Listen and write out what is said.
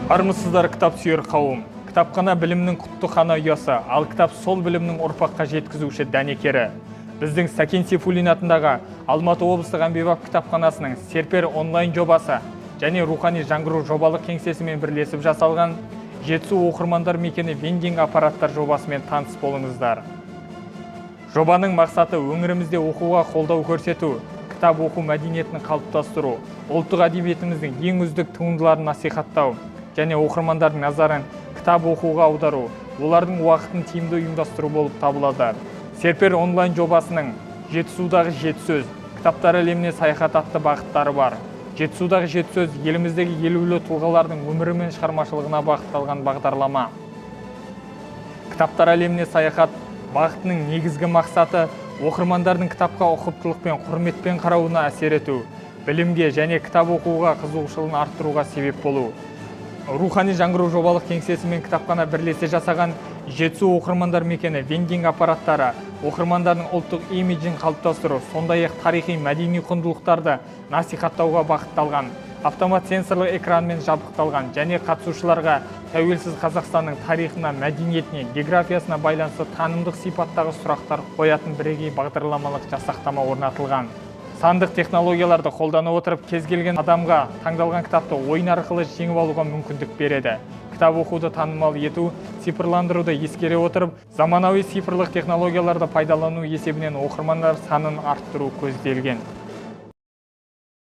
Армысыздар, кітап сүйер қауым! Кітапхана – білімнің құтты хана ұясы, ал кітап – сол білімнің ұрпаққа жеткізуші дәнекері. Біздің Сәкен Сейфуллин атындағы Алматы облыстық әмбебап кітапханасының Серпер онлайн жобасы және Рухани жаңғыру жобалық кеңсесімен бірлесіп жасалған «Жетісу оқырмандар мекені» вендинг аппараттар жобасымен таныс болыңыздар. Жобаның мақсаты – өңірімізде оқуға қолдау көрсету, кітап оқу мәдениетін қалыптастыру, ұлттық әдебиетіміздің ең үздік туындыларын насихаттау және оқырмандардың назарын кітап оқуға аудару, олардың уақытын тиімді ұйымдастыру болып табылады. Серпер онлайн жобасының «Жетісудағы жеті сөз», «Кітаптар әлеміне саяхат» атты бағыттары бар. «Жетісудағы жеті сөз» – еліміздегі елеулі тұлғалардың өмірі мен шығармашылығына бағытталған бағдарлама. «Кітаптар әлеміне саяхат» бағытының негізгі мақсаты – оқырмандардың кітапқа ұқыптылықпен, құрметпен қарауына әсер ету, білімге және кітап оқуға қызығушылығын арттыруға себеп болу. Рухани жаңғыру жобалық кеңсесі мен кітапхана бірлесе жасаған «Жетісу оқырмандар мекені» вендинг аппараттары оқырмандардың ұлттық имиджін қалыптастыру, сондай ақ тарихи мәдени құндылықтарды насихаттауға бағытталған. Автомат сенсорлық экранмен жабдықталған және қатысушыларға тәуелсіз Қазақстанның тарихына, мәдениетіне, географиясына байланысты танымдық сипаттағы сұрақтар қоятын бірегей бағдарламалық жасақтама орнатылған. Сандық технологияларды қолдана отырып, кез келген адамға таңдалған кітапты ойын арқылы жеңіп алуға мүмкіндік береді. Кітап оқуды танымал ету, цифрландыруды ескере отырып, заманауи цифрлық технологияларды пайдалану есебінен оқырмандар санын арттыру көзделген.